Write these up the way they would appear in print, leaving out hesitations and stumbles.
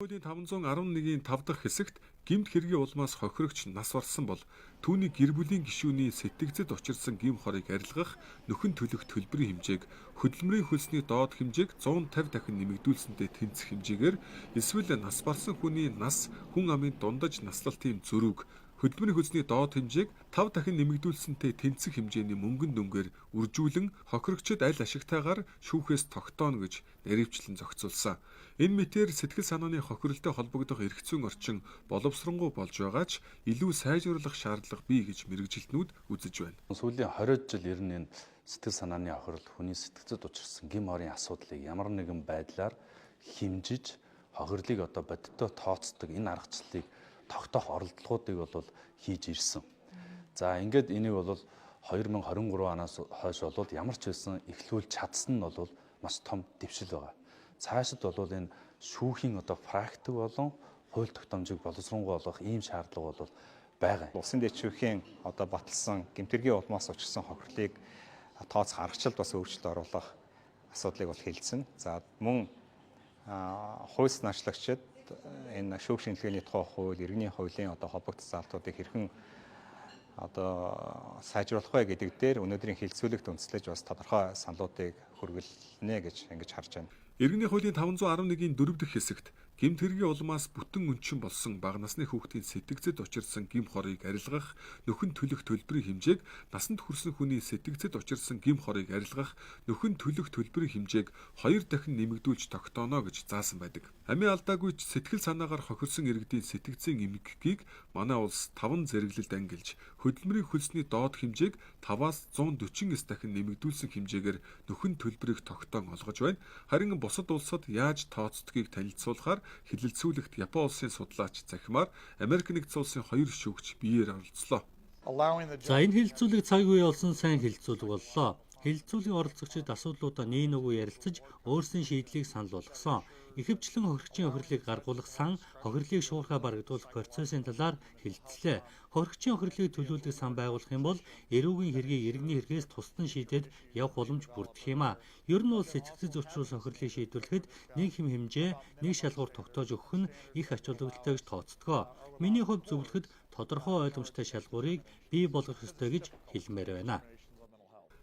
Хуулийн 511-ийн 5 дахь хэсэгт гэмт хэргийн улмаас хохирогч нас барсан бол түүний гэр бүлийн гишүүний сэтгэгцэд учирсан гэм хорыг арилгах нөхөн төлөх төлбөрийн хэмжээг хөдөлмөрийн хөлсний доод хэмжээг 150 дахин нэмэгдүүлсэнтэй тэнцэх хэмжээгээр эсвэл нас барсан хүний нас хүн амын дундаж наслалтын зөрүүг хөдөлмөрийн хөлсний доод хэмжээг 5 дахин нэмэгдүүлсэнтэй тэнцэх хэмжээний мөнгөн дүнгээр үржүүлэн хохирогчид аль ашигтайгаар шүүхээс тогтооно гэж наривчлан зохицуулсан. Энэ мэтээр сэтгэл санааны хохиролтой холбогдох эрх зүйн орчин боловсронгуй болж байгаа ч илүү сайжруулах шаардлага бий гэж мэргэжилтнүүд үзэж байна. Сүүлийн 20 жил ер нь энэ сэтгэл санааны хохирол хүний сэтгэцэд учирсан гэм орын асуудлыг ямар нэгэн байдлаар хэмжиж хохирлыг одоо бодиттой тооцдог энэ аргачлалыг тогтоох оролдлогоодыг бол хийж ирсэн. За ингээд энийг бол 2023 оноос хойш бол ямар ч байсан эхлүүлж чадсан нь бол маш том дэвшил байгаа. Цаашид бол энэ шүүхийн одоо практик болон хууль тогтоомжийг боловсронгуй болгох ийм шаардлага бол байгаа. Улсын дээд шүүхийн одоо баталсан гэмтэргийн улмаас учирсан хохирлыг тооцох аргачлалд бас өөрчлөлт оруулах асуудлыг бол хэлсэн. За мөн хууль санаачлагчид энэ шүүх шинжилгээний тухай хууль, иргэний хуулийн одоо холбогдсон заалтуудыг хэрхэн одоо сайжруулах вэ гэдэг дээр өнөөдрийн хэлэлцүүлэгт үндэслэж бас тодорхой саналуудыг хүргэлнэ гэж ингэж харж байна. Иргэний хуулийн 511-ийн 4 дахь хэсэгт гэмт хэргийн улмаас бүтэн өнчин болсон бага насны хүүхдийн сэтгэгцэд учирсан гэм хорыг арилгах нөхөн төлөх төлбөрийн хэмжээг насанд хүрсэн хүний сэтгэгцэд учирсан гэм хорыг арилгах нөхөн төлөх төлбөрийн хэмжээг 2 дахин нэмэгдүүлж тогтооно гэж заасан байдаг. Амийн алдаагүй ч сэтгэл санаагаар хохирсон иргэдийн сэтгэгцийн эмгэгийг манай улс 5 зэрэглэлд ангилж хөдөлмөрийн хөлсний доод хэмжээг 5-аас 149 дахин нэмэгдүүлсэн хэмжээгээр нөхөн төлбөрийг тогтоон олгож байна. Харин бусад улсад яаж тооцдгийг танилцуулахаар хэлэлцүүлэгт Япон улсын судлаач захимаар Америк нэгдсэн улсын 2 шүүгч биеэр оролцлоо. За энэ хэлэлцүүлэг цаг үе болсон сайн хэлэлцүүлэг боллоо. Хэлэлцүүлгийн оролцогчид асуудлуудаа нэг нүгүү ярилцаж өөрсдийн шийдлийг санал болгосон. Ихэвчлэн хохирогчийн хохирлыг гаргуулах сан, хохирлыг шуурхай барагдуулах процессын талаар хэлэлцлээ. Хохирогчийн хохирлыг төлөөлдөг сан байгуулах юм бол эрүүгийн хэргийг иргэний хэрэгээс тусдан шийдээд явах боломж бүрдэх юм а. Ер нь бол сэтгэгцэд учруулсан хохирлыг шийдвэрлэхэд нэг хэмжээ, нэг шалгуур тогтоож өгөх нь их ач холбогдолтой гэж тооцдог. Миний хувьд зөвлөхөд тодорхой ойлгомжтой шалгуурыг бий болгох ёстой гэж хэлмээр байна.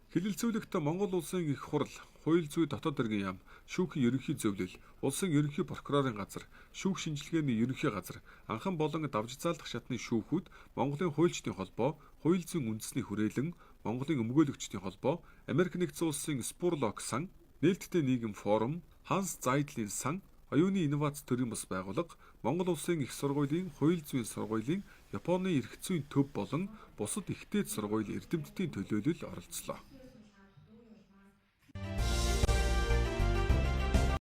Хэлэлцүүлэгт Монгол улсын их хурл, хууль зүйн дотоод хэргийн яам, шүүхийн ерөнхий зөвлөл, улсын ерөнхий прокурорын газар, шүүх шинжилгээний ерөнхий газар, анхан болон давж заалдах шатны шүүхүүд, Монголын хуульчдын холбоо, хууль зүйн үндэсний хүрээлэн, Монголын өмгөөлөгчдийн холбоо, Америк нэгдсэн улсын Спурлок сан, нээлттэй нийгэм форум, Ханс Зайдлийн сан, оюуны инновац төрийн бус байгууллага, Монгол улсын их сургуулийн хууль зүйн сургуулийн Японы эрх зүйн төв болон бусад их дээд сургууль эрдэмтдийн төлөөлөл оролцлоо.